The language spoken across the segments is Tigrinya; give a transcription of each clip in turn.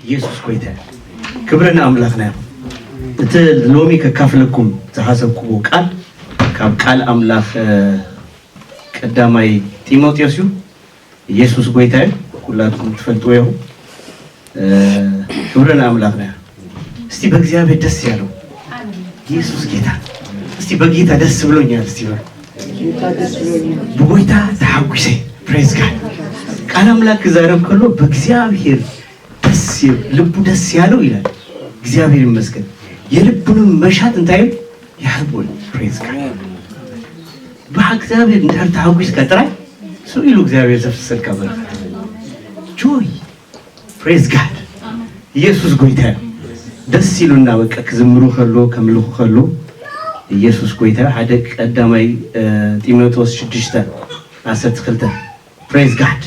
ኢየሱስ ጎይታ እዩ። ክብሪ ንኣምላኽና ይኹን። እቲ ሎሚ ከካፍለኩም ዝሓሰብኩዎ ቃል ካብ ቃል ኣምላኽ፣ እ፣ ቀዳማይ ጢሞቴዎስ እዩ። ኢየሱስ ጎይታ እዩ። ኩላትኩም ትፈልጥዎ ኢኹም። እ፣ ክብሪ ንኣምላኽና ይኹን። እስቲ በእግዚኣብሔር ደስ ያለው ኢየሱስ ጌታ። እስቲ በጌታ ደስ ብሎኛል እስቲ በሉ። ብጎይታ ተሓጒሰ። Praise God። ቃል ኣምላክ ክዛረብ ከሎ በእግዚኣብሔር ደስ ይብ-፣ ልቡ ደስ ያለው ይላል። እግዚአብሔር ይመስገን። የልቡንም መሻት እንታይ ይል ያህቦል። Praise God። ብሓ እግዚኣብሔር እንድሕር ተሓጒስካ ጥራይ ስኡ ኢሉ እግዚኣብሔር ዘፍሰልካ በረከት። Joy። Praise God። ኢየሱስ ጎይታ እዩ። ደስ ኢሉና በቃ ክዝምሩ ከሎ ከምልኹ ከሎ ኢየሱስ ጎይታ እዩ። ሓደ ቀዳማይ፣ እ፣ ጢሞቴዎስ ሽዱሽተ ዓሰርተ ክልተ። Praise God።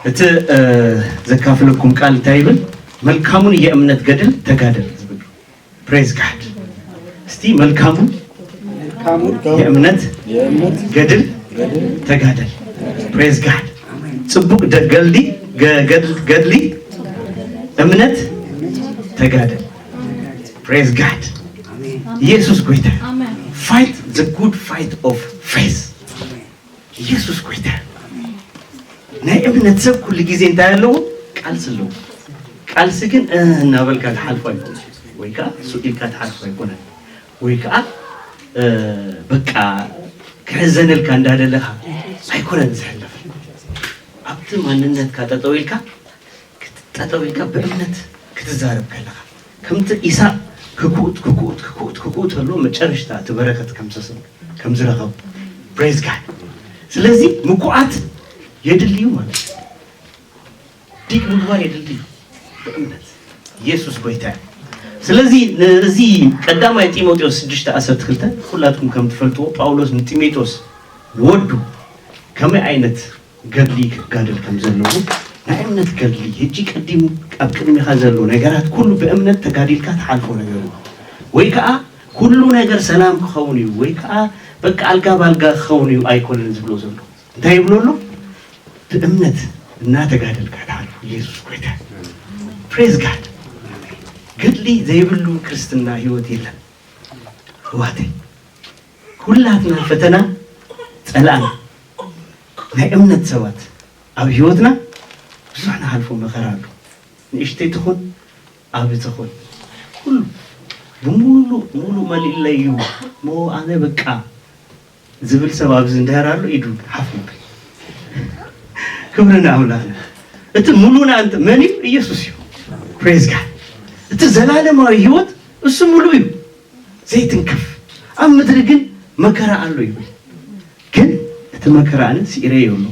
እቲ፣ እ፣ ዘካፍለኩም ቃል እንታይ ይብል? መልካሙን የእምነት ገድል ተጋደል ዝብል። Praise God። እስቲ መልካሙን የእምነት ገድል ተጋደል። Praise God። ጽቡቅ ደ-፣ ገልዲ፣ ገ-፣ ገድል፣ ገድሊ እምነት ተጋደል። Praise God። ኢየሱስ ጎይታ። Fight the good fight of faith። ኢየሱስ ጎይታ። ናይ እምነት ሰብ ኩሉ ግዜ እንታይ ኣለዎ? ቃልሲ ኣለዎ። ቃልሲ ግን፣ እ፣ እናበልካ ትሓልፎ ኣይኮነን። ወይ ከዓ ስቕ ኢልካ ትሓልፎ ኣይኮነን። ወይ ከዓ፣ እ፣ በቃ ክሕዘነልካ እንዳደለኻ ኣይኮነን ዝሕለፍ። ኣብቲ ማንነትካ ጠጠው ኢልካ፣ ክት-፣ ጠጠው ኢልካ ብእምነት ክትዛረብ ከለኻ፣ ከምቲ ኢሳቅ ክኩት፣ ክኩት፣ ክኩት፣ ክኩት ከሎ መጨረሽታ እቲ በረከት ከም ዝሰ-፣ ከም ዝረኸብ። Praise God። ስለዚ ምኩዓት የድልዩ ማለት እዩ። ዲግ ምግባር የድልዩ ብእምነት። ኢየሱስ ጎይታ እዩ። ስለዚ ነዚ ቀዳማይ ጢሞቴዎስ ሽዱሽተ ዓሰርተ ክልተ ኩላትኩም ከም ትፈልጥዎ ጳውሎስ ንጢሞቴዎስ ንወዱ ከመይ ዓይነት ገድሊ ክጋደል ከም ዘለዎ፣ ናይ እምነት ገድሊ፣ ሕጂ ቀዲሙ ኣብ ቅድሚኻ ዘሎ ነገራት ኩሉ ብእምነት ተጋዲልካ ትሓልፎ ነገር እዩ። ወይ ከዓ ኩሉ ነገር ሰላም ክኸውን እዩ፣ ወይ ከዓ በቃ ኣልጋ ባልጋ ክኸውን እዩ ኣይኮነን ዝብሎ ዘሎ። እንታይ ይብሎ ኣሎ? ብእምነት እናተጋደልካ ትሓልፎ። ኢየሱስ ጎይታ። Praise God። ገድሊ ዘይብሉ ክርስትና ህይወት የለን። ኣሕዋተይ፣ ኩላትና ፈተና ጸላእና። ናይ እምነት ሰባት ኣብ ህይወትና ብዙሕ ንሓልፎ መኸራ ኣሎ። ንእሽተይ ትኹን፣ ዓቢ ትኹን፣ ኩሉ ብምሉእ፣ ሙሉእ መሊእለይ እዩ። እሞ ኣነ በቃ ዝብል ሰብ ኣብዚ እንድሕር ኣሎ፣ ኢዱ ሓፍ ይብል። ክብሪ ንኣምላኽና። እቲ ሙሉና እንተ-፣ መን እዩ? ኢየሱስ እዩ። Praise God። እቲ ዘላለማዊ ህይወት እሱ ሙሉእ እዩ። ዘይትንከፍ። ኣብ ምድሪ ግን መከራ ኣሎ ይብል። ግን እቲ መከራ ኣነ ስኢረዮ ኣሎ።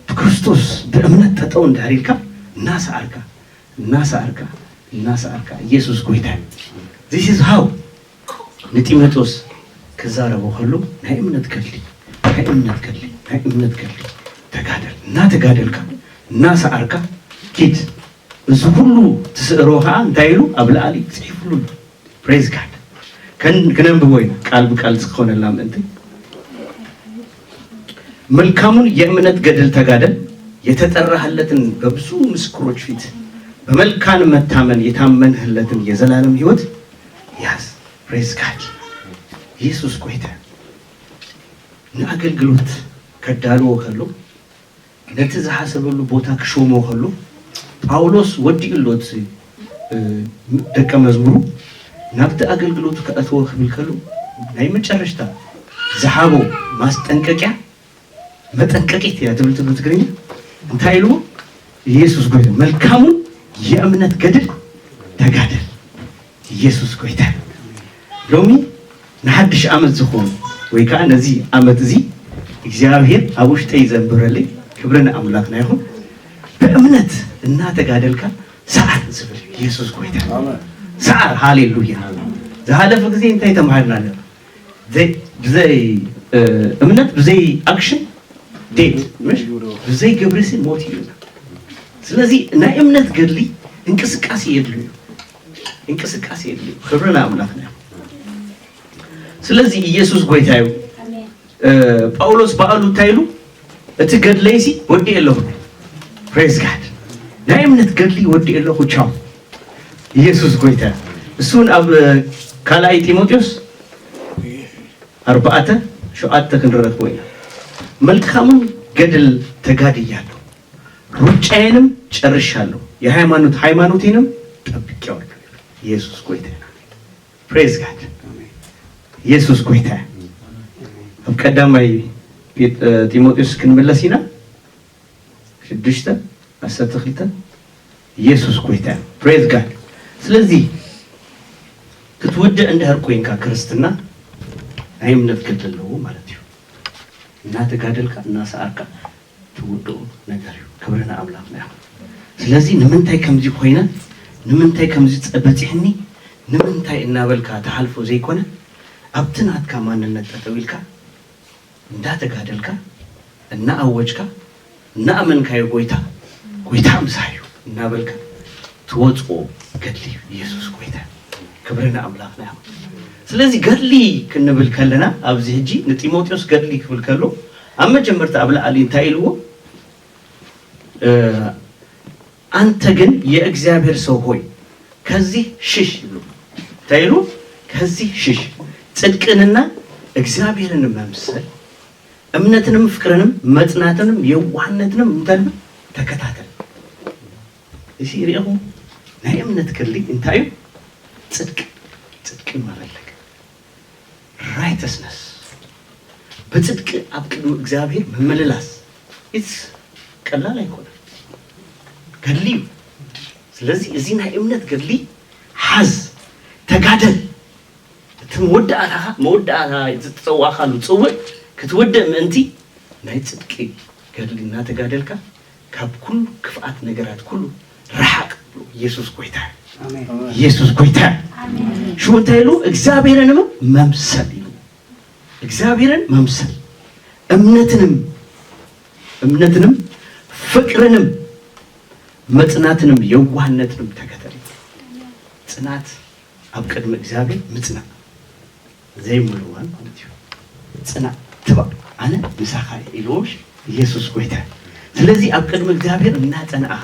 ብክርስቶስ ብእምነት ጠጠው እንድሕር ኢልካ፣ እናሰኣርካ፣ እናሰኣርካ፣ እናሰኣርካ፣ ኢየሱስ ጎይታ እዩ። This is how ንጢሞቴዎስ ክዛረቦ ከሎ ናይ እምነት ገድሊ፣ ናይ እምነት ገድሊ፣ ናይ እምነት ገድሊ ተጋደል። እናተጋደልካ፣ እናሰኣርካ ኪድ። እዚ ኩሉ ትስእሮ ከዓ እንታይ ኢሉ ኣብ ላዕሊ ጽሒፍሉ ኣሎ። Praise God። ከን-፣ ክነንብቦ ኢና፣ ቃል ብቃል ዝኮነላ ምእንቲ። መልካሙን የእምነት ገድል ተጋደል፣ የተጠራህለትን በብዙ ምስክሮች ፊት በመልካም መታመን የታመንህለትን የዘላለም ሕይወት ያዝ። Praise God። ኢየሱስ ጎይታ። ንኣገልግሎት ከዳልዎ ከሎ፣ ነቲ ዝሓሰበሉ ቦታ ክሾሞ ከሎ፣ ጳውሎስ ወዲኡ ኣሎ እቲ፣ እ፣ ደቀ መዝሙሩ ናብቲ ኣገልግሎቱ ከእትዎ ክብል ከሎ፣ ናይ መጨረሽታ ዝሃቦ ማስጠንቀቂያ፣ መጠንቀቂት እያ ትብል ትብል ትግርኛ፣ እንታይ ኢልዎ? ኢየሱስ ጎይታ፣ መልካሙን የእምነት ገድል ተጋደል። ኢየሱስ ጎይታ። ሎሚ ንሓድሽ ዓመት ዝኾኑ ወይ ከዓ ነዚ ዓመት እዚ እግዚኣብሔር ኣብ ውሽጠይ ዘንበረለይ ክብሪ ንኣምላኽና ይኹን። ብእምነት እናተጋደልካ ሰዓር ዝብል ኢየሱስ ጎይታ። ኣሜን። ሰዓር፣ ሃሌሉያ። ኣሜን። ዝሓለፈ ግዜ እንታይ ተማሃርና ነበር? ዘይ-፣ ብዘይ፣ እ፣ እምነት ብዘይ ኣክሽን ዴድ፣ ምሽ? ብዘይ ግብሪ ሲ ሞት እዩ። ስለዚ ናይ እምነት ገድሊ እንቅስቃሴ የድልዩ። እንቅስቃሴ የድልዩ። ክብሪ ንኣምላኽና እዩ። ስለዚ ኢየሱስ ጎይታ እዩ። ኣሜን። እ፣ ጳውሎስ በዓሉ እንታይ ኢሉ? እቲ ገድለይሲ ወዲኤ ኣለኹ። Praise God። ናይ እምነት ገድሊ ወዲኤ ኣለኹ፣ ቻው። ኢየሱስ ጎይታ። እሱን ኣብ ካልኣይ ጢሞቴዎስ ኣርባዕተ ሸውዓተ ክንረኽቦ ኢና። "መልካሙን ገድል ተጋድያለሁ፣ ሩጫዬንም ጨርሻለሁ፣ የሃይማኖት ሃይማኖቴንም ጠብቄዋለሁ" ይብል። ኢየሱስ ጎይታ። ፕሬዝ ጋድ። ኢየሱስ ጎይታ። ኣብ ቀዳማይ ጢ- ጢሞቴዎስ ክንምለስ ኢና። ሽዱሽተ ዓሰርተ ክልተ። ኢየሱስ ጎይታ። ፕሬዝ ጋድ። ስለዚ ክትውድእ እንድሕር ኮይንካ ክርስትና ናይ እምነት ገድሊ ኣለዎ ማለት እዩ። እናተጋደልካ እናሰኣርካ ትውድኦ ነገር እዩ። ክብሪ ንኣምላኽና ይኹን። ስለዚ ንምንታይ ከምዚ ኮይነ፣ ንምንታይ ከምዚ ጸ- በጺሕኒ፣ ንምንታይ እናበልካ ትሓልፎ ዘይኮነ፣ ኣብቲ ናትካ ማንነት ጠጠው ኢልካ እንዳተጋደልካ፣ እናኣወጅካ፣ እናኣመንካዮ ጎይታ፣ ጎይታ ምሳይ እዩ እናበልካ ትወፅኦ ገድሊ እዩ። ኢየሱስ ጎይታ። ክብሪ ንኣምላኽና ይኹን። ስለዚ ገድሊ ክንብል ከለና ኣብዚ ሕጂ ንጢሞቴዎስ ገድሊ ክብል ከሎ ኣብ መጀመርታ ኣብ ላዕሊ እንታይ ኢልዎ? እ፣ "አንተ ግን የእግዚአብሔር ሰው ሆይ ከዚህ ሽሽ" ይብሉ። እንታይ ኢሉ? "ከዚህ ሽሽ፣ ጽድቅንና እግዚኣብሔርን መምሰል፣ እምነትንም ፍቅርንም መጽናትንም የዋህነትንም እንተልብ ተከታተል።" እዚ ርኢኹም ናይ እምነት ገድሊ እንታይ እዩ? ጽድቅ፣ ጽድቅን መፈለግ፣ ራይተስነስ፣ ብጽድቂ ኣብ ቅድሚ እግዚኣብሔር ምምልላስ። ኢትስ ቀላል ኣይኮነን፣ ገድሊ እዩ። ስለዚ እዚ ናይ እምነት ገድሊ ሓዝ፣ ተጋደል። እቲ መወዳእታኻ፣ መወዳእታ ዝተጸዋእካሉ ጽውዕ ክትውድእ ምእንቲ ናይ ጽድቂ ገድሊ እናተጋደልካ ካብ ኩሉ ክፍኣት ነገራት ኩሉ ረሓቕ። ኢየሱስ ጎይታ እዩ። ኢየሱስ ጎይታ እዩ። ሽሙ እንታይ ኢሉ? እግዚኣብሔርንም መምሰል ኢሉ። እግዚኣብሔርን መምሰል፣ እምነትንም እምነትንም ፍቅርንም መጽናትንም የዋህነትንም ተከተል። ጽናት ኣብ ቅድሚ እግዚኣብሔር ምጽናዕ ዘይምልዋን ማለት እዩ። ጽናዕ፣ ትባዕ፣ ኣነ ምሳኻ እየ ኢልዎ ኢየሱስ ጎይታ። ስለዚ ኣብ ቅድሚ እግዚኣብሔር እናጸናእኻ፣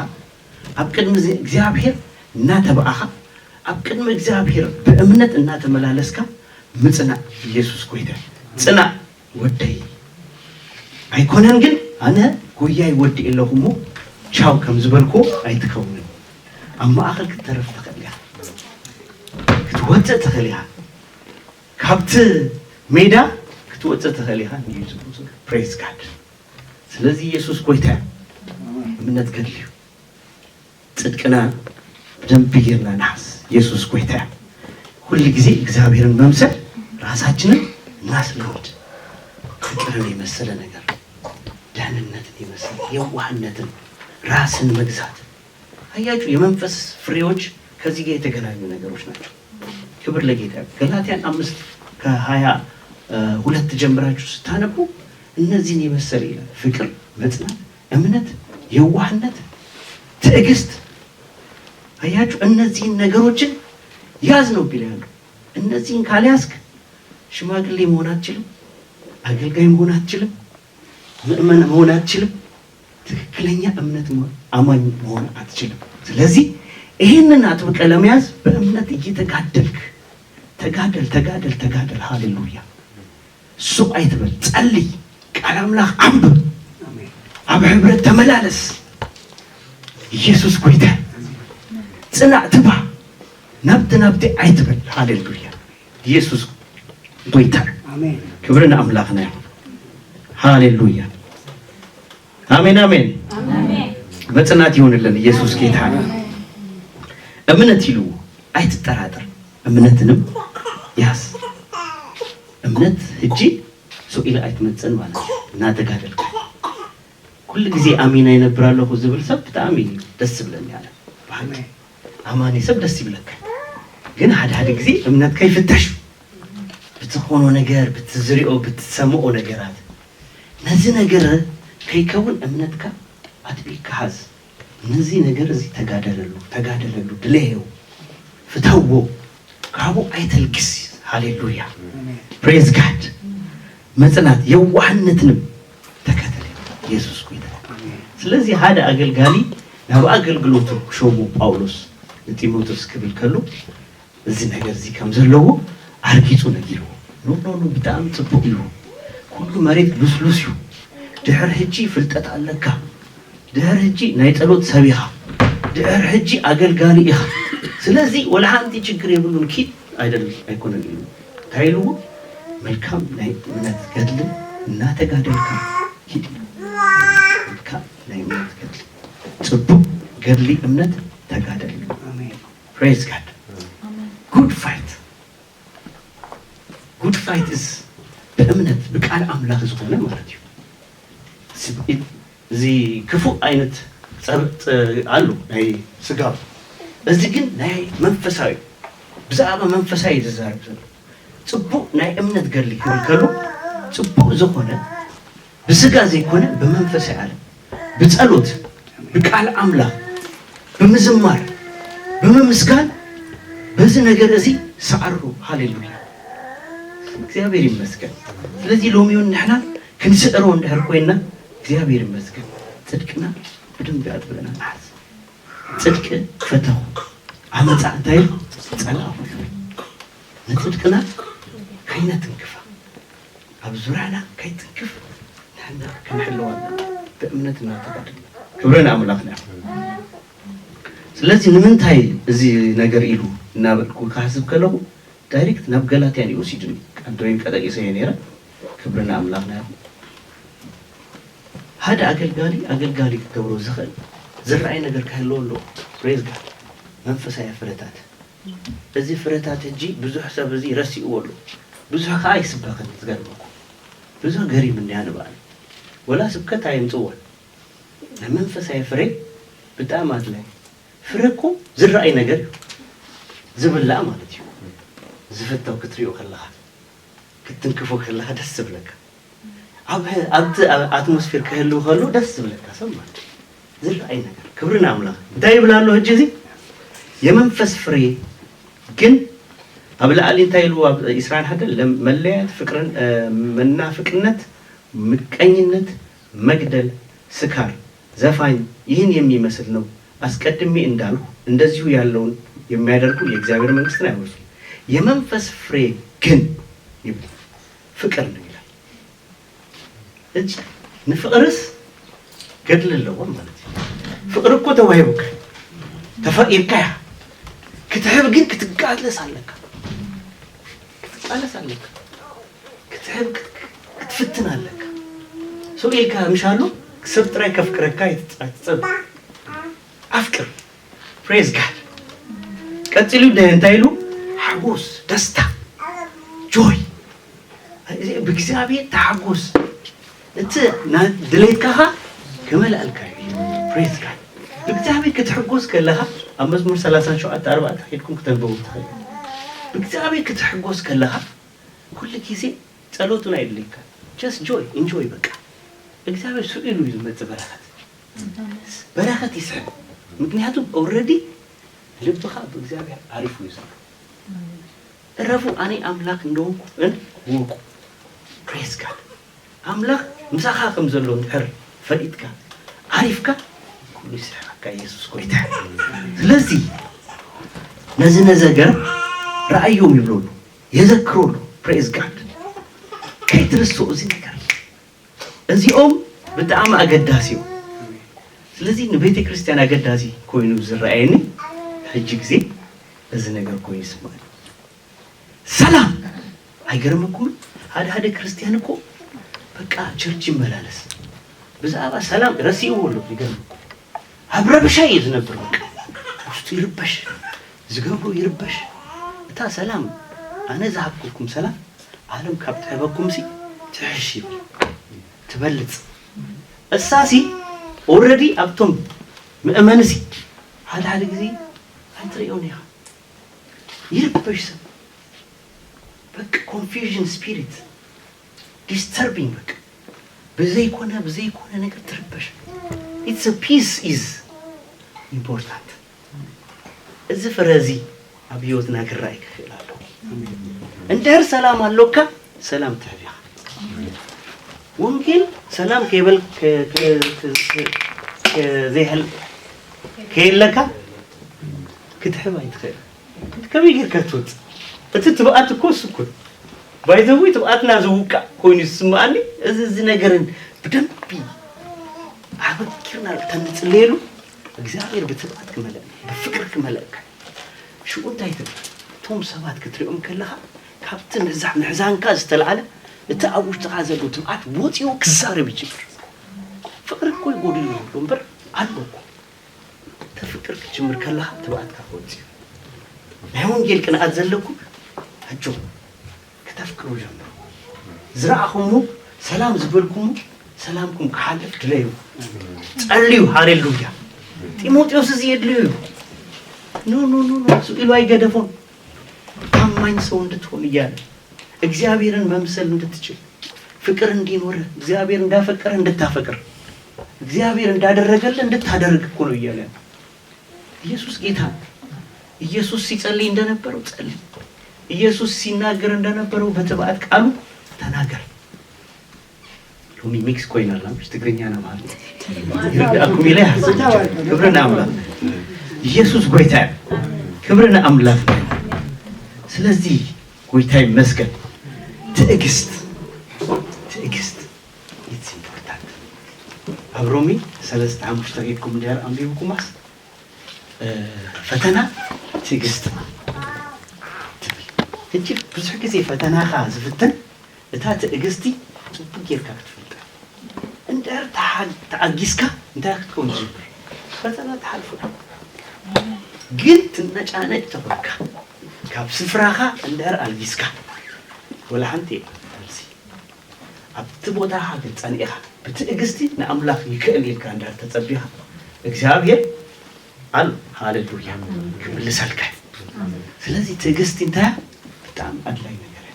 ኣብ ቅድሚ እግዚኣብሔር እናተባእኻ፣ ኣብ ቅድሚ እግዚኣብሔር ብእምነት እናተመላለስካ ምጽናዕ። ኢየሱስ ጎይታ። ጽናዕ ወደይ፣ ኣይኮነን ግን ኣነ ጎያይ ወዲእ ኣለኹ እሞ ቻው ከም ዝበልኩ ኣይትከውንን። ኣብ ማእኸል ክትተርፍ ትኽእል ኢኻ፣ ክትወፅእ ትኽእል ኢኻ፣ ካብቲ ሜዳ ክትወፅእ ትኽእል ኢኻ። ፕሬዝ ጋድ። ስለዚ ኢየሱስ ጎይታ እዩ። እምነት ገድሊ እዩ። ጽድቅና ብደንብ ጌርና ንሓዝ። ኢየሱስ ጎይታ እዩ። ኩሉ ግዜ እግዚኣብሔርን መምሰል ራሳችንን እናስለምድ፣ ፍቅርን የመሰለ ነገር፣ ደህንነትን የመሰለ፣ የዋህነትን፣ ራስን መግዛት። አያችሁ፣ የመንፈስ ፍሬዎች ከዚህ ጋር የተገናኙ ነገሮች ናቸው። ክብር ለጌታ። ገላትያን አምስት ከሃያ ሁለት ጀምራችሁ ስታነቡ እነዚህን የመሰለ ይላል። ፍቅር፣ መጽናት፣ እምነት፣ የዋህነት፣ ትዕግስት። አያችሁ፣ እነዚህን ነገሮችን ያዝ ነው ቢል ያለው። እነዚህን ካልያዝክ ሽማግሌ መሆን አትችልም፣ አገልጋይ መሆን አትችልም፣ ምእመን መሆን አትችልም። ትክክለኛ እምነት መሆን፣ አማኝ መሆን አትችልም። ስለዚህ ይህንን አጥብቀ ለመያዝ በእምነት እየተጋደልክ ተጋደል፣ ተጋደል፣ ተጋደል። ሃሌሉያ። ሱቕ ኣይትበል፣ ጸልይ፣ ቃል ኣምላኽ ኣንብብ፣ ኣብ ሕብረት ተመላለስ። ኢየሱስ ጎይታ። ጽናዕ፣ ትባ፣ ናብቲ ናብቲ ኣይትበል። ሃሌሉያ። ኢየሱስ ጎይታ። ክብሪ ንኣምላኽና ይኹን። ሃሌሉያ። ኣሜን፣ ኣሜን። መጽናት ይሁንልን። ኢየሱስ ጌታ ነው። እምነት ኢሉ ኣይትጠራጠር፣ እምነትንም ያዝ። እምነት ሕጂ ሱቕ ኢላ ኣይትመጽእን ማለት እዩ። እናተጋደልካ ኩሉ ግዜ ኣሜን ኣይነብር ኣለኹ ዝብል ሰብ ብጣዕሚ ደስ ዝብለኒ ኣነ። ብሓቂ ኣማኒ ሰብ ደስ ይብለካ። ግን ሓደ ሓደ ግዜ እምነትካ ይፍተሽ። ብትኾኖ ነገር፣ ብትዝሪኦ፣ ብትሰምኦ ነገራት። ነዚ ነገር ከይከውን እምነትካ ኣጥቢቅካ ሓዝ። ነዚ ነገር እዚ ተጋደለሉ፣ ተጋደለሉ፣ ድለዮ፣ ፍተዎ፣ ካብኡ ኣይተልግስ። ሃሌሉያ። ፕሬዝ ጋድ። መጽናት፣ የዋህነትንም ተከተለ። ኢየሱስ ጎይታ። ስለዚህ ሓደ ኣገልጋሊ ናብ ኣገልግሎቱ ሸሙ ጳውሎስ ንጢሞቴዎስ ክብል ከሎ፣ እዚ ነገር እዚ ከም ዘለዎ ኣርጊጹ ነጊርዎ። ኖ፣ ኖ፣ ኖ፣ ብጣዕሚ ጽቡቕ እዩ። ኩሉ መሬት ሉስሉስ እዩ። ድሕር ሕጂ ፍልጠት ኣለካ። ድሕር ሕጂ ናይ ጸሎት ሰብ ኢኻ። ድሕር ሕጂ ኣገልጋሊ ኢኻ። ስለዚ ወላ ሓንቲ ችግር የብሉን፣ ኪድ ኣይደል ኣይኮነን ኢሉ። እንታይ ኢልዎ? መልካም ናይ እምነት ገድሊ እናተጋደልካ ኪድ። መልካም ናይ እምነት ገድሊ፣ ጽቡቕ ገድሊ እምነት ተጋደል። ኣሜን። Praise God። Good fight። Good fight is ብእምነት ብቃል ኣምላኽ ዝኾነ ማለት እዩ። ስብ-፣ እዚ ክፉእ ዓይነት ጸብ-፣ ጸ-፣ ኣሉ ናይ ስጋ፣ እዚ ግን ናይ መንፈሳዊ፣ ብዛዕባ መንፈሳዊ እዩ ዝዛረብ ዘሎ። ጽቡቕ ናይ እምነት ገድሊ ክብል ከሎ፣ ጽቡቕ ዝኾነ ብስጋ ዘይኮነ ብመንፈሳዊ ዓለም፣ ብጸሎት፣ ብቃል ኣምላኽ፣ ብምዝማር፣ ብምምስጋን፣ በዚ ነገር እዚ ሰዓሩ። ሃሌሉያ፣ እግዚኣብሔር ይመስገን። ስለዚ ሎሚ እውን ንሕና ክንስዕሮ እንድሕር ኮይንና፣ እግዚኣብሔር ይመስገን፣ ጽድቅና ብደንቢ ኣጥብቕና ንሓዝ። ጽድቂ ፈተኹ፣ ዓመጻ እንታይ ኢሉ? ጸላእኹ። ንጽድቅና ከይነትንክፋ፣ ኣብ ዙርያና ከይትንክፍ ንሕና ክንሕልዋ ኣለና፣ ብእምነት እናተጋደልና። ክብሪ ንኣምላኽና ይኹን። ስለዚ ንምንታይ እዚ ነገር ኢሉ እናበልኩ ክሓስብ ከለኹ፣ ዳይሬክት ናብ ገላትያ እዩ ወሲዱኒ። ቀንዲ ወይም ቀጠቂሰዮ ነይረ። ክብሪ ንኣምላኽና ይኹን። ሓደ ኣገልጋሊ ኣገልጋሊ ክትገብሮ ዝኽእል ዝረኣይ ነገር ክህልዎ ኣለዎ። ፕሬዝ ጋድ። መንፈሳዊ ፍረታት። እዚ ፍረታት ሕጂ ብዙሕ ሰብ እዚ ረሲእዎ ኣሎ። ብዙሕ ከኣ ይስበኽን፣ ዝገርመኩም። ብዙሕ ገሪምኒ ኣነ ባዕለይ። ወላ ስብከት ኣየምጽዎን። ናይ መንፈሳዊ ፍረ ብጣዕሚ ኣድላይ። ፍረ እኮ ዝረኣይ ነገር እዩ። ዝብላዕ ማለት እዩ። ዝፍተው ክትሪኦ ከለኻ፣ ክትትንክፎ ከለኻ ደስ ዝብለካ። ኣብ፣ ኣብቲ፣ ኣብ ኣትሞስፌር ክህልው ከሎ ደስ ዝብለካ ሰብ ማለት እዩ። ዝረኣይ ነገር። ክብሪ ንኣምላኽ። እንታይ ይብል ኣሎ ሕጂ እዚ? የመንፈስ ፍሬ ግን ኣብ ላዕሊ እንታይ ኢሉ? ኣብ ዒስራን ሓደን ለም-፣ መለያየት፣ ፍቅርን፣ እ፣ መናፍቅነት፣ ምቀኝነት፣ መግደል፣ ስካር፣ ዘፋኝ፣ ይህን የሚመስል ነው። አስቀድሜ እንዳልሁ እንደዚሁ ያለውን የሚያደርጉ የእግዚአብሔር መንግስትን አይወርሱም። የመንፈስ ፍሬ ግን ይብል ፍቅር ነው ይላል። እጅ ንፍቅርስ ገድሊ ኣለዎ ማለት እዩ። ፍቅሪ እኮ ተዋሂቡካ፣ ተፈቂርካ እያ። ክትህብ ግን ክትቃለስ ኣለካ። ክትቃለስ ኣለካ። ክትህብ ክት-፣ ክትፍትን ኣለካ። ሰው ኢልካ ምሻሉ ሰብ ጥራይ ከፍቅረካ ይትጽ-፣ ኣይትጸብ። ኣፍቅር። ፕሬዝ ጋድ። ቀጺሉ ደ-፣ እንታይ ኢሉ? ሓጎስ፣ ደስታ፣ ጆይ። እዚ ብእግዚኣብሔር ተሓጎስ። እቲ ና-፣ ድሌትካኻ ክመልኣልካ እዩ። ፕሬዝ ጋድ። ብእግዚኣብሔር ክትሕጎስ ከለኻ፣ ኣብ መዝሙር ሰላሳን ሸውዓተ ኣርባዕተ ሄድኩም ክተንብቡ ትኽእሉ። ብእግዚኣብሔር ክትሕጎስ ከለኻ፣ ኩሉ ግዜ ጸሎት እውን ኣይድልየካ። ጀስት ጆይ፣ ኢንጆይ በቃ። እግዚኣብሔር ስቕ ኢሉ እዩ ዝመጽእ በረኸት። በረኸት ይስሕብ። ምክንያቱም ኦልሬዲ ልብኻ ብእግዚኣብሔር ዓሪፉ እዩ ዘሎ። እረፉ፣ ኣነ ኣምላኽ እንደሆንኩ እን ወቁ። ፕሬዝ ጋድ። ኣምላኽ ምሳኻ ከም ዘሎ እንድሕር ፈሊጥካ፣ ዓሪፍካ፣ ኩሉ ይስሕበካ። ኢየሱስ ጎይታ። ስለዚ ነዚ ነዘገር ረኣዮም ይብለሉ፣ የዘክረሉ። ፕሬዝ ጋድ። ከይትርስኦ እዚ ነገር። እዚኦም ብጣዕሚ ኣገዳሲ እዮም። ስለዚ ንቤተ ክርስቲያን ኣገዳሲ ኮይኑ ዝረኣየኒ ሕጂ ግዜ እዚ ነገር ኮይኑ ይስማዕኒ። ሰላም! ኣይገርመኩምን? ሓደ ሓደ ክርስቲያን እኮ በቃ ቸርች ይመላለስ፣ ብዛዕባ ሰላም ረሲእዎ ኣሎ። ይገርመኩም፣ ኣብ ረብሻ እዩ ዝነብር። በቃ ውስጡ ይርበሽ፣ ዝገብሮ ይርበሽ። እታ ሰላም፣ ኣነ ዝሃብኩልኩም ሰላም፣ ዓለም ካብ ትህበኩም ሲ ትሕሽ ይብል፣ ትበልጽ። እሳሲ ኦልሬዲ ኣብቶም ምእመንሲ ሓደ ሓደ ግዜ ኣይትርእዮን ኢኻ። ይርበሽ ሰብ። በቃ ኮንፊውዥን ስፒሪት፣ ዲስተርቢንግ፣ በቃ ብዘይኮነ፣ ብዘይኮነ ነገር ትርበሽ። It's a peace is important። እዚ ፍረ እዚ ኣብ ህይወትና ክረኣይ ክኽእል ኣለዎ። እንድሕር ሰላም ኣሎካ፣ ሰላም ትህብ ኢኻ። ወንጌል ሰላም ከይበል ከ-፣ ከ-፣ ከ-፣ ከ-፣ ዘይህል-፣ ከየለካ ክትሕብ ኣይትኽእል። ከመይ ጌርካ ትወፅእ? እቲ ትብኣት እኮ እሱ እኮ ባይዘዊ ትብኣትና ዝውቃዕ ኮይኑ ዝስምኣኒ። እዚ እዚ ነገርን ብደንቢ ኣበኪርና ተንፅለየሉ። እግዚኣብሔር ብትብኣት ክመለእ፣ ብፍቅሪ ክመለእካ። ሽኡ እንታይ ትብል? እቶም ሰባት ክትሪኦም ከለኻ ካብቲ ምሕዛ- ምሕዛንካ ዝተልዓለ እቲ ኣብ ውሽጥኻ ዘሎ ትብኣት ወፂኡ ክዛረብ ይጅምር። ፍቅሪ እኮ ይጎድል ይብሉ እምበር ኣሎ እኮ። ተፍቅር ክትጅምር ከለኻ ትብኣትካ ክወፅእ እዩ። ናይ ወንጌል ቅንኣት ዘለኩም ኣጆ ክተፍቅሩ ጀምሩ። ዝረኣኹምዎ ሰላም ዝበልኩምዎ ሰላምኩም ክሓልፍ ድለዩ። ጸልዩ። ሃሌሉያ። ጢሞቴዎስ እዚ የድልዩ እዩ። ኖ ኖ ኖ ኖ እሱ ኢሉ ኣይገደፎን። ታማኝ ሰው እንድትሆን እያለ እግዚኣብሔርን መምሰል እንድትችል ፍቅር እንዲኖር እግዚአብሔር እንዳፈቀረ እንድታፈቅር እግዚአብሔር እንዳደረገልህ እንድታደርግ እኮ ነው እያለ ያለው። ኢየሱስ ጌታ ነው። ኢየሱስ ሲጸልይ እንደነበረው ጸልይ። ኢየሱስ ሲናገር እንደነበረው በትብዓት ቃሉ ተናገር። ሎሚ ሚክስ ኮይና ኣላ ትግርኛ ና ማለት ይርዳእኩም ኢለ ይሓስብ። ክብሪ ንኣምላኽ። ኢየሱስ ጎይታ እዩ። ክብሪ ንኣምላኽ። ስለዚ ጎይታ ይመስገን። ትዕግስት ትዕግስት it's important። ኣብ ሮሜ ሰለስተ ሓሙሽተ ጌድኩም እንድሕር ኣንቢብኩማስ ፈተና ትዕግስቲ ትብል። ሕጂ ብዙሕ ግዜ ፈተናኻ ዝፍትን እታ ትዕግስቲ ጽቡቅ ጌርካ ክትፈልጣ። እንድሕር ተሓል- ተኣጊስካ እንታይ ክትከውን ትጅምር? ፈተና ትሓልፎ። ግን ትነጫነጭ ተኾንካ ካብ ስፍራኻ እንድሕር ኣልጊስካ ወላ ሓንቲ የለን መልሲ። ኣብቲ ቦታኻ ግን ጸኒዕኻ ብትዕግስቲ ንኣምላኽ ይክእል ኢልካ እንድሕር ተጸቢኻ እግዚኣብሔር ኣሎ። ሃሌሉያ። ክምልሰልካ እዩ። ስለዚ ትዕግስቲ እንታይ እያ? ብጣዕሚ ኣድላይ ነገር እያ።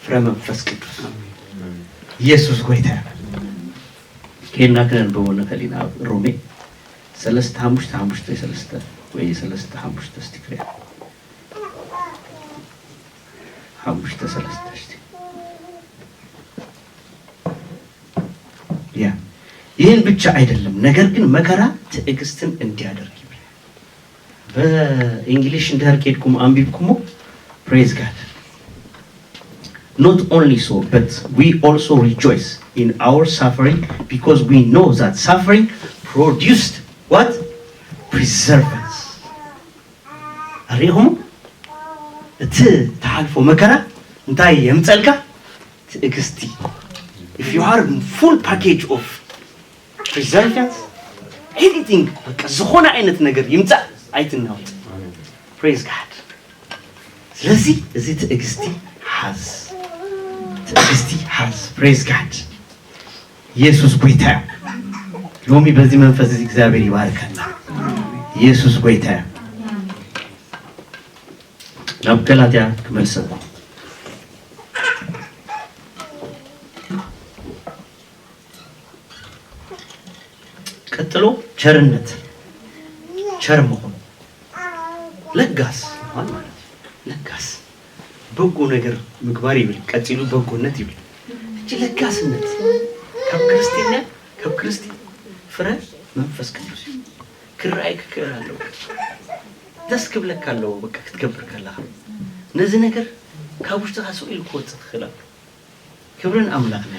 ፍረ መንፈስ ቅዱስ ኢየሱስ ጎይታ እያ። ከይድና ክነንብቦ ንኽእል ኢና ኣብ ሮሜ ሰለስተ ሓሙሽተ ሓሙሽተ ሰለስተ ወይ ሰለስተ ሓሙሽተ እስቲ ክሪኣ ሓሙሽተ ሰለስተ እስቲ ያ ይህን ብቻ አይደለም፣ ነገር ግን መከራ ትዕግስትን እንዲያደርግ ይብል። በእንግሊሽ እንድሕር ኬድኩም ኣንቢብኩሞ praise God. Not only so, but we also rejoice in our suffering because we know that suffering produced what? Perseverance. ኣሪኹም እቲ ተሓልፎ መከራ እንታይ የምፀልካ? ትዕግስቲ። If you are full package of perseverance, anything በቃ ዝኾነ ዓይነት ነገር ይምፃእ ኣይትናወጥ። Praise God። ስለዚ እዚ ትዕግስቲ ሓዝ፣ ትዕግስቲ ሓዝ። Praise God። ኢየሱስ ጎይታ እዩ። ሎሚ በዚ መንፈስ እዚ እግዚኣብሔር ይባርከና። ኢየሱስ ጎይታ እዩ። ናብ ገላትያ ክመልሰኩም። ቀጥሎ ቸርነት፣ ቸር ምኹን፣ ለጋስ ምዃን ማለት እዩ። ለጋስ በጎ ነገር ምግባር ይብል፣ ቀጺሉ በጎነት ይብል። እቺ ለጋስነት ካብ ክርስቲና ካብ ክርስቲን ፍረ መንፈስ ቅዱስ እዩ። ክረኣይ ክክእል ኣለዎ። ደስ ክብለካ ኣለዎ። በቃ ክትገብር ከለኻ ነዚ ነገር ካብ ውሽጥኻ ስቕ ኢሉ ክወፅእ ክኽእል ኣለዎ። ክብርን ኣምላኽና።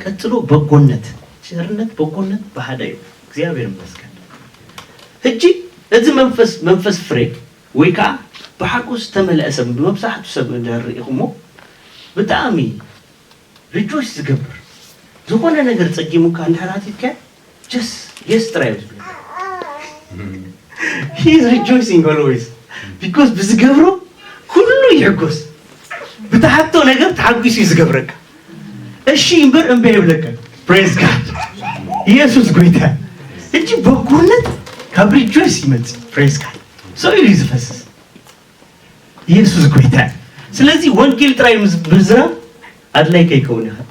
ቀጥሎ በጎነት፣ ቸርነት፣ በጎነት ብሓደ እዩ። እግዚኣብሔር ይመስገን። ሕጂ እዚ መንፈስ መንፈስ ፍሬ ወይ ከዓ ብሓጎስ ዝተመልአ ሰብ መብዛሕቱ ሰብ እንድሕር ርኢኹሞ ብጣዕሚ ሪጆይስ ዝገብር ዝኾነ ነገር ጸጊሙካ እንድሕር ኣቲትካ just yes ጥራይ እዩ ዝብለካ። He is rejoicing always because ብዝገብሮ ኩሉ ይሕጎስ። ብትሓቶ ነገር ተሓጒሱ እዩ ዝገብረካ። እሺ እምበር እምቢ ኣይብለካ። Praise God። ኢየሱስ ጎይታ። እጂ በጎነት ካብ ሪጆይስ ይመጽእ። Praise God። ሰው ኢሉ እዩ ዝፈስስ። ኢየሱስ ጎይታ። ስለዚ ወንጌል ጥራይ ምስ ብዝራ ኣድላይ ከይከውን ይኽእል።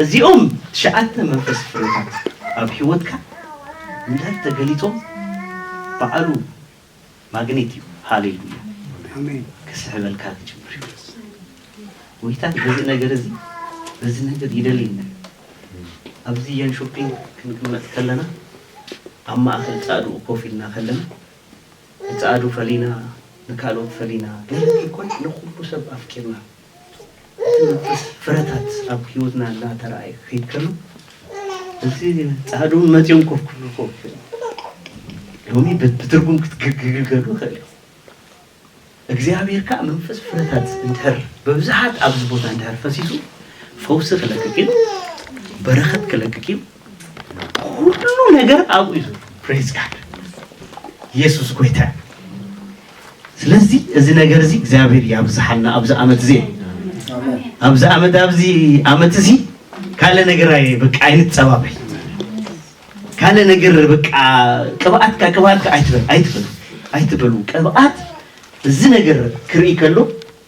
እዚኦም ትሽዓተ መንፈስ ፍሬታት ኣብ ህይወትካ እንድሕር ተገሊጾም በዓሉ ማግኔት እዩ። ሃሌሉያ። ኣሜን። ክስሕበልካ ክጅምር እዩ። ጎይታ በዚ ነገር እዚ በዚ ነገር ይደልየና። ኣብዚ የንሾፒንግ ክንቅመጥ ከለና ኣብ ማእኸል ጻዕድኡ ኮፍ ኢልና ከለና፣ ንጻዕዱ ፈሊና፣ ንካልኦት ፈሊና፣ ገለ ዘይኮነ ንኹሉ ሰብ ኣፍቂርና፣ እቲ መንፈስ ፍረታት ኣብ ህይወትና እናተረኣየ ክኸይድ ከሎ፣ እዚ ጻዕዱን መጺኦም ኮፍ ክብሉ ክኸው ይኽእል። ሎሚ ብ-፣ ብትርጉም ክትግግግገሉ ይኽእል እዩ። እግዚኣብሔር ከኣ መንፈስ ፍረታት እንድሕር ብብዝሓት ኣብዚ ቦታ እንድሕር ፈሲሱ፣ ፈውሲ ክለቅቅ እዩ፣ በረኸት ክለቅቅ እዩ። ኩሉ ነገር ኣብኡ እዩ ዘሎ። ፕሬዝ ጋድ። ኢየሱስ ጎይታ እዩ። ስለዚ እዚ ነገር እዚ እግዚኣብሔር ያብዝሓልና ኣብዚ ዓመት እዚ። ኣብዚ ዓመት፣ ኣብዚ ዓመት እዚ ካልእ ነገር ኣይ-፣ በቃ ኣይንጸባበል። ካልእ ነገር በቃ ቅብኣትካ፣ ቅብኣትካ ኣይትበል፣ ኣይትበል፣ ኣይትበሉ። ቅብኣት እዚ ነገር ክርኢ ከሎ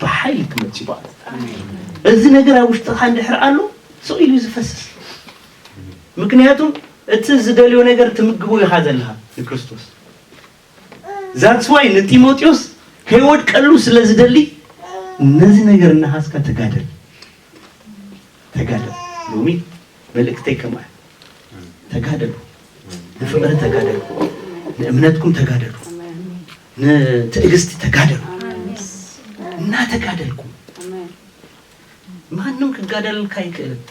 ብሓይሊ ክመጽእ ይበሃል። እዚ ነገር ኣብ ውሽጥኻ እንድሕር ኣሎ፣ ስቕ ኢሉ እዩ ዝፈስስ። ምክንያቱም እቲ ዝደልዮ ነገር ትምግቦ ኢኻ ዘለኻ ንክርስቶስ። That's why ንጢሞቴዎስ ከይወድቀሉ ስለ ዝደሊ ነዚ ነገር እናሃዝካ ተጋደል። ተጋደል። ሎሚ መልእክተይ ከምኣ። ተጋደሉ። ንፍቕሪ ተጋደሉ። ንእምነትኩም ተጋደሉ። ንትዕግስቲ ተጋደሉ። እናተጋደልኩም። ማንም ክጋደልልካ ኣይክእልን።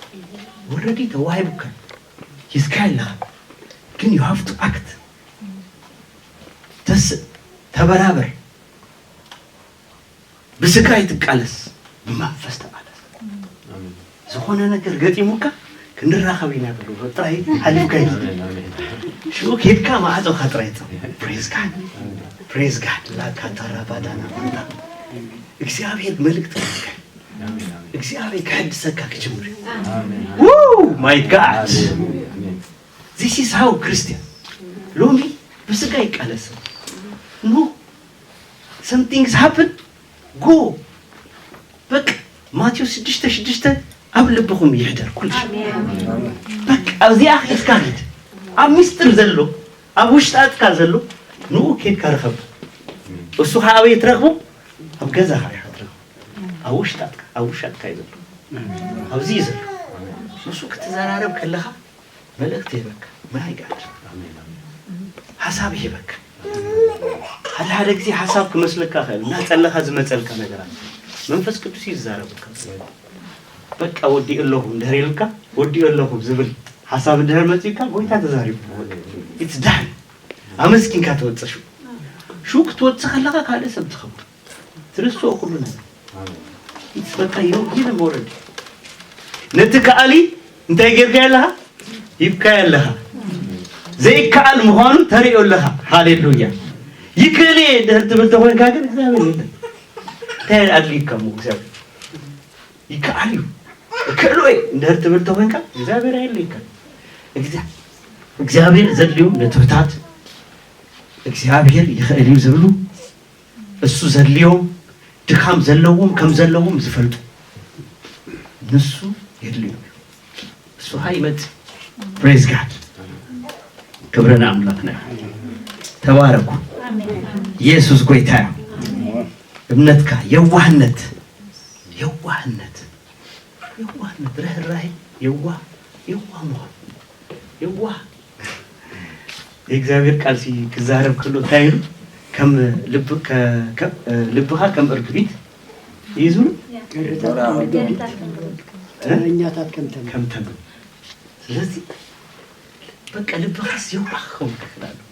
ወረዲ ተዋሂቡካ። ሂዝካ ኣለኻ። ግን you have to act። ተስእ፣ ተበራበር። ብስጋ ኣይትቃለስ፣ ብመንፈስ ተቃለስ። ኣሜን። ዝኾነ ነገር ገጢሙካ ክንራኸብ ኢና በሉ። ጥራይ ሓሊፍካ እዩ። ኣሜን፣ ኣሜን። ሽኡ ኬድካ ማዕጾኻ ጥራይ ጽ-፣ ፕሬዝ ጋድ። ፕሬዝ ጋድ። ላካ ተራ ባዳና ማንታ። እግዚኣብሔር መልእክቲ ክልካ። ኣሜን፣ ኣሜን። እግዚኣብሔር ክሕድሰካ ክጅምር እዩ። ኣሜን፣ ኣሜን። ው፣ ማይ ጋድ። ኣሜን፣ ኣሜን። This is how ክርስቲያን ሎሚ ብስጋ ይቃለስ። No, some things happen. Go. በቃ ማቴዎስ ሽዱሽተ ሽዱሽተ ኣብ ልብኹም ይሕደር ኩሉ። ኣሜን። በቃ ኣብዚኣ ኬድካ ሂድ። ኣብ ምስጢር ዘሎ፣ ኣብ ውሽጣትካ ዘሎ ንኡ ኬድካ ርኸብ። እሱ ኸዓ ኣበይ ትረኽቦ? ኣብ ገዛኻ ኢኻ ትረኽቦ። ኣብ ውሽጣትካ፣ ኣብ ውሻጥካ እዩ ዘሎ። ኣብዚ እዩ ዘሎ። ንሱ ክትዘራረብ ከለኻ መልእኽቲ ይህበካ። ማይ ጋድ። ኣሜን፣ ኣሜን። ሓሳብ ይህበካ። ሓደ ሓደ ግዜ ሓሳብ ክመስለካ ይኽእል፣ እናጸለኻ ዝመጸልካ ነገራት። መንፈስ ቅዱስ እዩ ዝዛረበካ። በቃ ወዲኡ ኣለኹ እንድሕር ኢልካ፣ ወዲኡ ኣለኹ ዝብል ሓሳብ እንድሕር መጺእካ፣ ጎይታ ተዛሪቡ። It's done። ኣመስኪንካ ትወጽእ ሽው። ሽው ክትወጽእ ከለኻ ካልእ ሰብ ትኸውን። ትርስኦ ኩሉ ነገር። ኣሜን። It's በቃ you give them already። ነቲ ከኣሊ እንታይ ጌርካዮ ኣለኻ? ሂብካዮ ኣለኻ። ዘይከኣል ምዃኑ ተርእዮ ኣለኻ። ሃሌሉያ። ይክእል እየ እንድሕር ትብል ተኾይንካ ግን እግዚኣብሔር የለን። እንታይ ኣድልዩካ እሞ እግዚኣብሔር? ይከኣል እዩ። እክእሎ እየ እንድሕር ትብል ተኾይንካ እግዚኣብሔር ኣየድልየካን። እግዚ-፣ እግዚኣብሔር ዘድልዮም ንትሑታት እግዚኣብሔር ይኽእል እዩ ዝብሉ እሱ ዘድልዮም ድኻም ዘለዎም ከም ዘለዎም ዝፈልጡ ንሱ የድልዮም እዩ። እሱ ኸዓ ይመጽእ። ፕሬዝ ጋድ። ክብሪ ንኣምላኽና ይኹን። ተባረኩ። ኢየሱስ ጎይታ እዩ። እምነትካ፣ የዋህነት፣ የዋህነት፣ የዋህነት፣ ርህራሄ፣ የዋህ፣ የዋህ ምዃን። የዋህ። የእግዚኣብሔር ቃል ሲ ክዛረብ ከሎ እንታይ ኢሉ? ከም ልብ-፣ ከ-፣ ከ-፣ ልብኻ ከም እርግቢት እዩ ዝብሉ? እ? ጥበበኛታት ከም ተምር። ከም ተምር። ስለዚ በቃ ልብኻስ የዋህ ክኸውን ክኽእል ኣለዎ።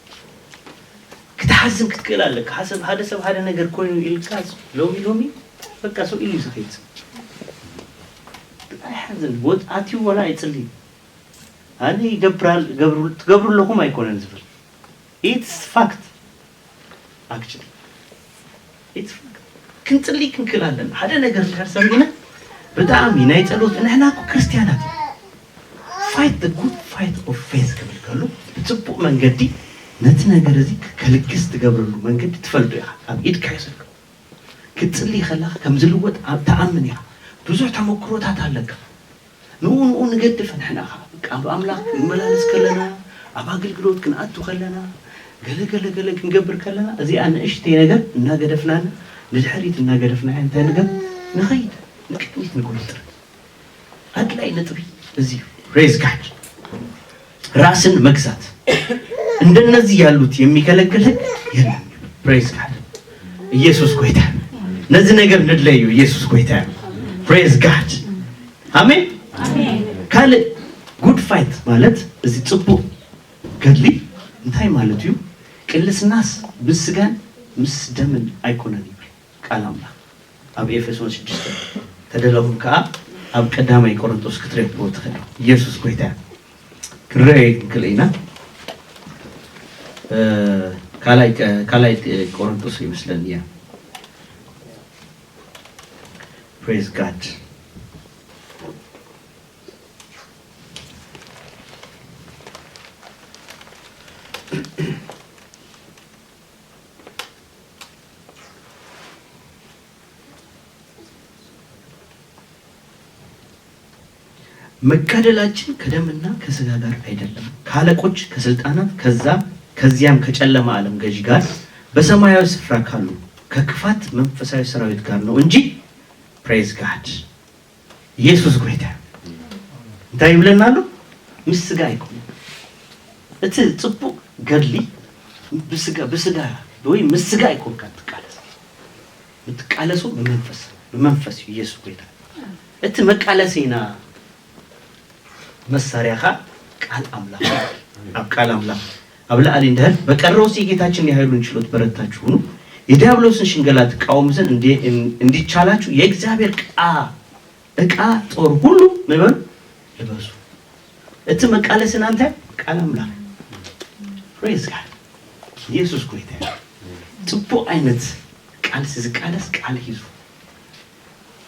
ክትሓዝን ክትክእል ኣለካ። ሓደ ሰብ፣ ሓደ ሰብ ሓደ ነገር ኮይኑ ኢልካ ሎሚ፣ ሎሚ በቃ ሰው ኢሉ እዩ ዝኸይድ። ኣይሓዝን። ወጥ-፣ ኣትዩ ወላ ኣይጽልይን። ኣነ ይገብራል-፣ ገብሩ-፣ ትገብሩ ኣለኹም ኣይኮነን ዝብል። It's fact። Actually፣ it's fact። ክንጽሊ ክንክእል ኣለና። ሓደ ነገር እንድሕር ሰሚዕና ብጣዕሚ ናይ ጸሎት፣ ንሕና እኮ ክርስትያናት ኢና። Fight the good fight of faith ክብል ከሎ ብጽቡቕ መንገዲ ነቲ ነገር እዚ ከልግስ ትገብረሉ መንገዲ ትፈልጦ ኢኻ። ኣብ ኢድካ እዩ ዘሎ። ክትጽሊ ከለኻ ከም ዝልወጥ ኣብ-፣ ትኣምን ኢኻ። ብዙሕ ተመክሮታት ኣለካ። ንኡ ንኡ ንገድፍ ንሕና ኸዓ። በቃ ኣብ ኣምላኽ ክንመላለስ ከለና፣ ኣብ ኣገልግሎት ክንኣቱ ከለና፣ ገለ ገለ ገለ ክንገብር ከለና፣ እዚኣ ንእሽተይ ነገር እናገደፍናን ንድሕሪት እናገደፍናያ እንታይ ንገብር? ንኸይድ፣ ንቅድሚት ንጎንጥር። ኣድላይ ነጥቢ እዚ እዩ። ፕሬዝ ጋድ። ራስን መግዛት። እንደነዚህ ያሉት የሚከለክል ህግ የለም። Praise God። ኢየሱስ ጎይታ። ነዚ ነገር ንድለዩ። ኢየሱስ ጎይታ። Praise God። ኣሜን። ካልእ፣ good fight ማለት እዚ ጽቡቕ ገድሊ እንታይ ማለት እዩ? ቅልስናስ ምስ ስጋን ምስ ደምን ኣይኮነን ይብል ቃል ኣምላኽ ኣብ ኤፌሶን ሽዱሽተ። ተደለኹም ከኣ ኣብ ቀዳማይ ቆሮንቶስ ክትረክብዎ ትኽእል። ኢየሱስ ጎይታ። ክንረኣይ ክንክእል ኢና። ካልኣይ፣ ካልኣይ ቆሮንቶስ ይመስለኒ እያ። Praise God። መጋደላችን ከደምና ከስጋ ጋር አይደለም፣ ከአለቆች ከስልጣናት፣ ከዛ ከዚያም ከጨለማ ዓለም ገዢ ጋር፣ በሰማያዊ ስፍራ ካሉ ከክፋት መንፈሳዊ ሰራዊት ጋር ነው እንጂ። Praise God። ኢየሱስ ጎይታ። እንታይ ይብለና ኣሎ? ምስ ስጋ ኣይኮነ። እቲ ጽቡቕ ገድሊ ብስጋ፣ ብስጋ ወይ ምስ ስጋ ኣይኮንካ ትቃለስ። ምትቃለሱ ብመንፈስ፣ ብመንፈስ እዩ ኢየሱስ ጎይታ። እቲ መቃለሲና መሳርያኻ ቃል ኣምላኽ። ኣብ ቃል ኣምላኽ ኣብ ላዕሊ እንድህር በቀረውሲ ጌታችን የኃይሉን ችሎት በረታችሁ ሁኑ፣ የዲያብሎስን ሽንገላ ትቃወሙ ዘንድ እንዲ-፣ እንዲቻላችሁ የእግዚአብሔር ቃ-፣ ዕቃ ጦር ሁሉ ምን በሉ? ልበሱ። እቲ መቃለስና እንታይ? ቃል ኣምላኽ። Praise God። ኢየሱስ ጎይታ። ጽቡቕ ዓይነት ቃልሲ ዝቃለስ ቃል ሒዙ።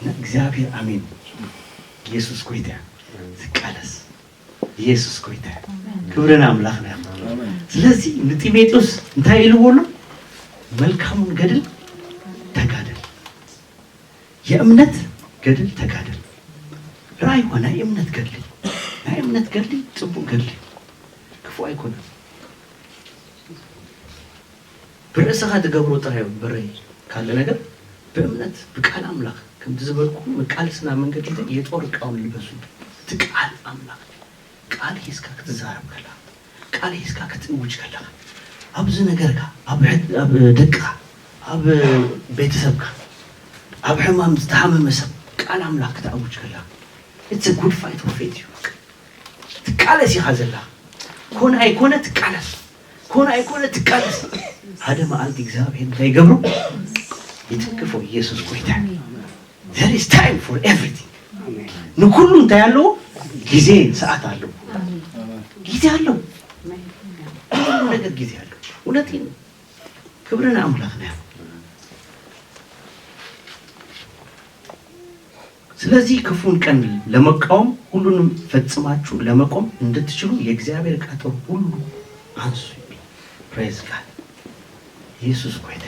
ንእግዚኣብሔር ኣሜን። ኢየሱስ ጎይታ። ዝቃለስ ኢየሱስ ጎይታ። ክብርን ኣምላኽና። ስለዚ ንጢሞቴዎስ እንታይ ኢልዎ ኣሎ? መልካሙን ገድል ተጋደል። የእምነት ገድል ተጋደል። ራእይ ሆነ የእምነት ገድል። ናይ እምነት ገድል ጽቡቕ ገድል። ክፉ ኣይኮነን። ብርእስኻ ትገብሮ ጥራይ እዩ ብረይ ካለ ነገር ብእምነት ብቃል ኣምላኽ ከምቲ ዝበልኩ መቃለስና መንገዲ እንታይ የጦር ዕቃውን ልበሱ። እቲ ቃል ኣምላኽ ቃል ሒዝካ ክትዛረብ ከለኻ፣ ቃል ሒዝካ ክትእውጅ ከለኻ፣ ኣብዚ ነገርካ፣ ኣብ ሕድ-፣ ኣብ ደቅኻ፣ ኣብ ቤተሰብካ፣ ኣብ ሕማም ዝተሓመመ ሰብ ቃል ኣምላኽ ክትኣውጅ ከለኻ፣ it's a good fight of faith እዩ። ትቃለስ ኢኻ ዘለኻ። ኮነ ኣይኮነ ትቃለስ። ኮነ ኣይኮነ ትቃለስ። ሓደ መዓልቲ እግዚኣብሔር እንታይ ይገብሮ? ይትንክፎ። ኢየሱስ ጎይታ። There is time for everything። ንኩሉ እንታይ ኣለዎ? ግዜ ሰዓት ኣለዎ። ግዜ ኣለዎ። ኩሉ ነገር ግዜ ኣለዎ። እውነቴን ነው። ክብሪ ንኣምላኽና ይኹን። ስለዚህ ክፉን ቀን ለመቃወም ሁሉንም ፈጽማችሁ ለመቆም እንድትችሉ የእግዚአብሔር ዕቃ ጦር ሁሉ አንሱ። Praise God። ኢየሱስ ጎይታ።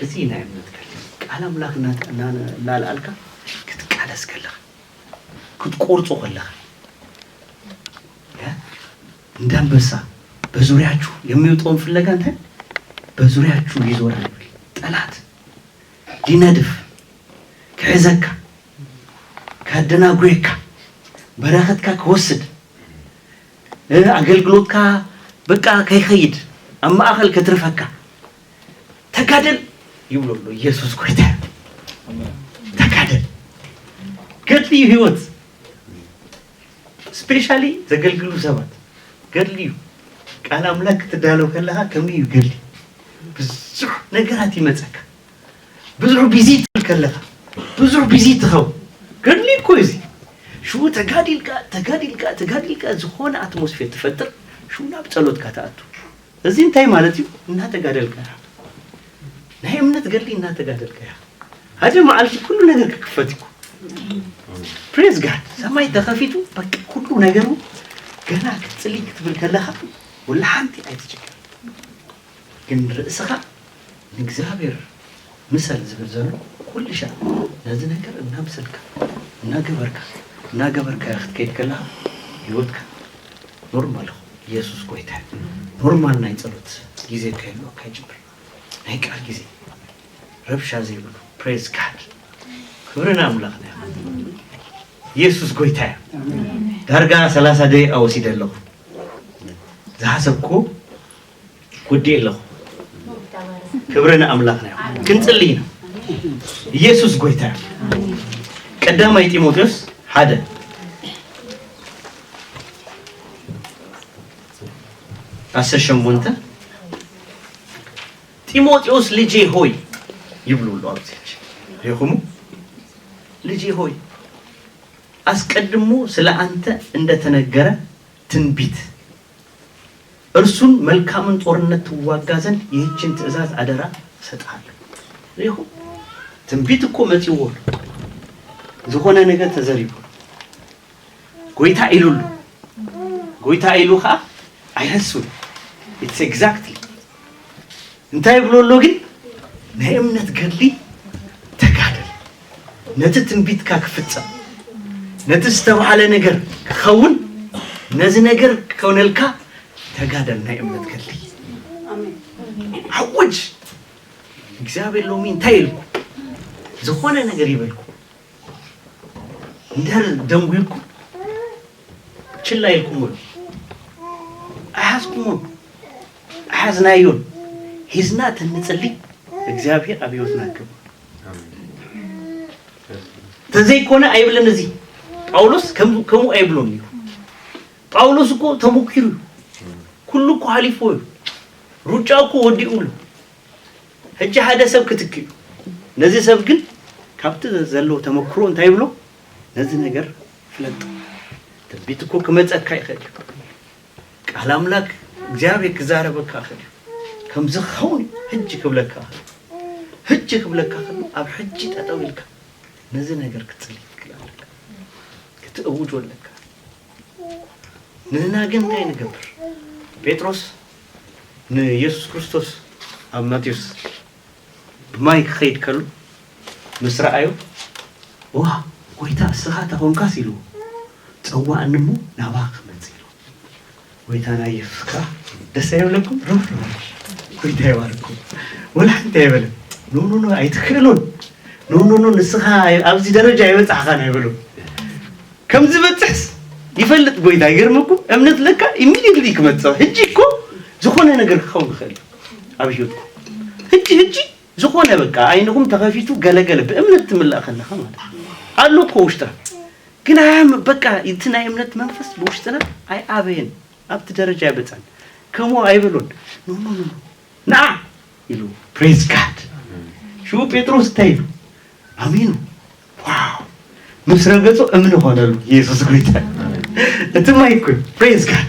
እዚ ናይ እምነት ቃል ቃል ኣምላኽ እናተ-፣ እና-፣ እናልኣልካ ክትቃለስ ከለኻ ክትቆርጾ ከለኻ እ? እንደ አንበሳ በዙሪያችሁ የሚወጣውን ፍለጋ እንተ በዙሪያችሁ ይዞራል ይብል ጠላት ሊነድፍ ክሕዘካ ካደናጉየካ በረኸትካ ክወስድ እ፣ ኣገልግሎትካ በቃ ከይኸይድ ኣብ ማእኸል ከትርፈካ ተጋደል ይብሎ ኣሎ ኢየሱስ ጎይታ። ተጋደል። ገድሊ እዩ ህይወት። ስፔሻሊ ዘገልግሉ ሰባት ገድሊ እዩ። ቃል ኣምላኽ ክትዳለው ከለኻ ከመይ እዩ ገድሊ? ብዙሕ ነገራት ይመፀካ። ብዙሕ ቢዚ ትብል ከለኻ ብዙሕ ቢዚ ትኸውን። ገድሊ እኮ እዚ ሽኡ ተጋዲልካ ተጋዲልካ ተጋዲልካ ዝኾነ ኣትሞስፌር ትፈጥር። ሽኡ ናብ ጸሎትካ ትኣቱ። እዚ እንታይ ማለት እዩ? እናተጋደልካ ኢኻ። ናይ እምነት ገድሊ እናተጋደልካ ኢኻ። ሓደ መዓልቲ ኩሉ ነገር ክክፈት እዩ። ፕሬዝ ጋድ ሰማይ ተኸፊቱ በቃ ኩሉ ነገሩ ገና ክትጽሊ ክትብል ከለኻ ወላ ሓንቲ ኣይትጭገር። ግን ርእስኻ ንእግዚኣብሔር ምሰል ዝብል ዘሎ ኩሉ ሻዕ ነዚ ነገር እናምሰልካ እናገበርካ እናገበርካ ክትከይድ ከለኻ ህይወትካ ኖርማል ይኸውን። ኢየሱስ ጎይታ እዩ። ኖርማል ናይ ጸሎት ግዜ ከይህልወካ ይጅምር። ናይ ቃል ግዜ ረብሻ ዘይብሉ። ፕሬዝ ጋድ ክብሪ ንኣምላኽና ይኹን። ኢየሱስ ጎይታ እዩ። ዳርጋ ሰላሳ ደቂቃ ወሲደ ኣለኹ። ዝሓሰብኩ ወዲኤ ኣለኹ። ክብሪ ንኣምላኽና ይኹን። ክንጽሊ ኢና። ኢየሱስ ጎይታ እዩ። ቀዳማይ ጢሞቴዎስ ሓደ ዓሰርተ ሸሞንተ፣ ጢሞቴዎስ ልጄ ሆይ ይብሉ ኣሎ ኣብዚ። ሪኹሙ? ልጄ ሆይ፣ አስቀድሞ ስለ አንተ እንደተነገረ ትንቢት፣ እርሱን መልካምን ጦርነት ትዋጋ ዘንድ ይህችን ትእዛዝ አደራ እሰጥሃለሁ። ሪኹ? ትንቢት እኮ መጺዎ፣ ዝኾነ ነገር ተዘሪቡ፣ ጎይታ ኢሉሉ። ጎይታ ኢሉ ኸዓ ኣይረስን። It's exactly እንታይ ይብሎ ኣሎ ግን? ናይ እምነት ገድሊ ተጋደል። ነቲ ትንቢትካ ክፍጸም፣ ነቲ ዝተባህለ ነገር ክኸውን፣ ነዚ ነገር ክኾነልካ ተጋደል። ናይ እምነት ገድሊ ኣውጅ። እግዚኣብሔር ሎሚ እንታይ ኢልኩ? ዝኾነ ነገር ይበልኩ እንድሕር ደንጒልኩም ችላ ኢልኩሞ፣ ኣይሓዝኩሞን ኣይሓዝናዮን። ሒዝና ተንጽሊ፣ እግዚኣብሔር ኣብ ህይወትና ክብ ተዘይኮነ ኣይብልን። እዚ ጳውሎስ ከም- ከምኡ ኣይብሎን እዩ። ጳውሎስ እኮ ተሞኪሩ እዩ። ኩሉ እኮ ሓሊፍዎ እዩ። ሩጫ እኮ ወዲኡ ኣሎ። ሕጂ ሓደ ሰብ ክትክእ እዩ። ነዚ ሰብ ግን ካብቲ ዘለዎ ተመክሮ እንታይ ይብሎ? ነዚ ነገር ፍለጥ። ትንቢት እኮ ክመጸካ ይኽእል እዩ። ቃል ኣምላክ እግዚኣብሔር ክዛረበካ ይኽእል እዩ። ከምዚ ክኸውን እዩ ሕጂ ክብለካ ይኽእል እዩ። ሕጂ ክብለካ ከሎ ኣብ ሕጂ ጠጠው ኢልካ ነዚ ነገር ክትጽሊ ትክእል ኣለካ፣ ክትእውጆ ኣለካ። ንህና ግን እንታይ ንገብር? ጴጥሮስ ንየሱስ ክርስቶስ ኣብ ማቴዎስ ብማይ ክኸይድ ከሎ ምስ ረኣዮ፣ "ዋ፣ ጎይታ፣ እስኻ ተኾንካስ" ኢልዎ፣ "ጸዋዕኒ እሞ ናባኻ ክመጽእ" ኢልዎ። ጎይታና የሱስ ከኣ ደስ ኣይብለኩም? ርብርብ። ጎይታ ይባርኩም። ወላ ሓንቲ ኣይበለን። "ኖ፣ ኖ፣ ኖ፣ ኣይትክእሉን። ኖ፣ ኖ፣ ኖ፣ ንስኻ ኣብዚ ደረጃ ኣይበጻሕኻን" ኣይበሉን። ከም ዝበጽሕስ ይፈልጥ ጎይታ። ይገርመኩም፣ እምነት ለካ ኢሚዲየትሊ ክመጽእ። ሕጂ እኮ ዝኾነ ነገር ክኸውን ይኽእል ኣብ ህይወትኩም። ሕጂ፣ ሕጂ ዝኾነ በቃ ዓይንኹም ተኸፊቱ ገለገለ ብእምነት ትምላእ ከለኻ ማለት እዩ። ኣሎ እኮ ውሽጥና። ግን ኣያም በቃ እቲ ናይ እምነት መንፈስ ብውሽጥና ኣይኣበየን፣ ኣብቲ ደረጃ ኣይበጻን። ከምኡ ኣይበሉን። ኖ፣ ኖ፣ ኖ፣ ኖ። ንዓ ኢሉ። ፕሬዝ ጋድ። ሽኡ ጴጥሮስ እንታይ ኢሉ? ኣሚኑ። ዋው! ምስ ረገጾ እምኒ ኾነሉ። ኢየሱስ ጎይታ። እቲ ማይ እኮ እዩ። ፕሬዝ ጋድ።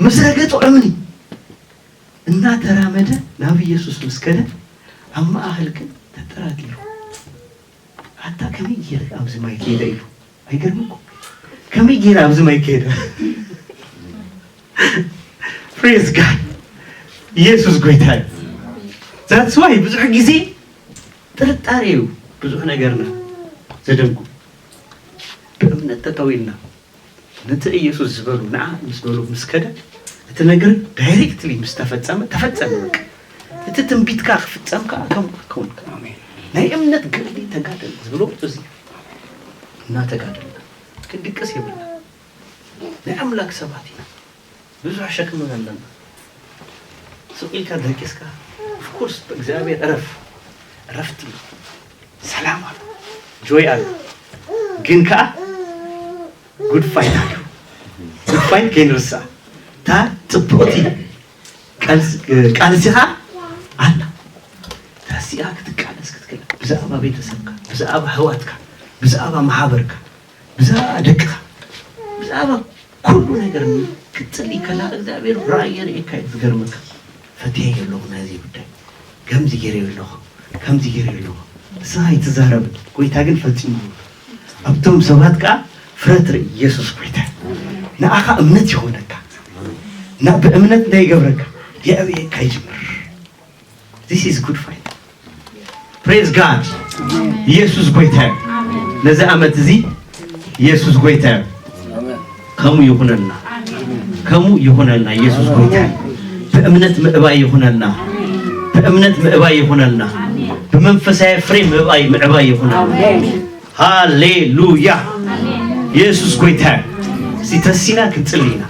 ምስ ረገጾ እምኒ እናተራመደ ናብ ኢየሱስ ምስ ከደ፣ ኣብ ማእኸል ግን ተጠራጢሩ። "ኣታ ከመይ ገይረ ኣብዚ ማይ ከይደ?" ኢሉ። ኣይገርምኩም? "ከመይ ገይረ ኣብዚ ማይ ከይደ?" ፕሬዝ ጋድ። ኢየሱስ ጎይታ እዩ። ዛትስ ዋይ ብዙሕ ግዜ ጥርጣሬ እዩ ብዙሕ ነገርና ዘደንጉ። ብእምነት ጠጠው ኢልና ነቲ ኢየሱስ ዝበሉ ንዓ ምስ በሉ ምስ ከደ፣ እቲ ነገር ዳይሬክትሊ ምስ ተፈጸመ፣ ተፈጸመ በቃ። እቲ ትንቢትካ ክፍጸም ከኣ ከም ክኸውን ከኣ። ኣሜን። ናይ እምነት ገድሊ ተጋደል ዝብሎ እዚ እናተጋደልና ክንድቅስ የብልና። ናይ ኣምላክ ሰባት ኢና። ብዙሕ ሸክሚ ኣለና። ስቕ ኢልካ ደቂስካ፣ ኦፍኮርስ ብእግዚኣብሔር ዕረፍ፣ ዕረፍቲ፣ ሰላም ኣሎ፣ ጆይ ኣሎ። ግን ከኣ ጉድ ፋይት ኣሎ። ጉድ ፋይት ከይንርስኣ። እታ ጽብቕቲ ቃልስ-፣ ቃልሲ ከኣ ኣላ። እታ እዚኣ ክትቃለስ ክትክእል። ብዛዕባ ቤተሰብካ፣ ብዛዕባ ኣሕዋትካ፣ ብዛዕባ ማሕበርካ፣ ብዛዕባ ደቅኻ፣ ብዛዕባ ኩሉ ነገር ክትጽሊ ከላ እግዚኣብሔር ራእይ የርእየካ እዩ። ዝገርመካ ፈትየዮ ኣለኹ ናይዚ ጉዳይ፣ ከምዚ ገይረዮ ኣለኹ፣ ከምዚ ገይረዮ ኣለኹ። ንስኻ ኣይትዛረብን፣ ጎይታ ግን ፈጺሙ። ኣብቶም ሰባት ከኣ ፍረ ትርኢ። ኢየሱስ ጎይታ ንዓኻ እምነት ይኾነካ። እና ብእምነት እንታይ ይገብረካ? የዕብየካ ይጅምር። This is good fight. Praise God. ኢየሱስ ጎይታ እዩ። ነዚ ዓመት እዚ ኢየሱስ ጎይታ እዩ። ከምኡ ይኹነልና። ከምኡ ይኹነልና። ኢየሱስ ጎይታ እዩ። ብእምነት ምዕባይ ይኹነልና። ብእምነት ምዕባይ ይኹነልና። ብመንፈሳዊ ፍሬ ምዕባይ፣ ምዕባይ ይኹነልና። ሃሌሉያ። ኢየሱስ ጎይታ እዩ። እስቲ ተሲና ክንጽሊ ኢና።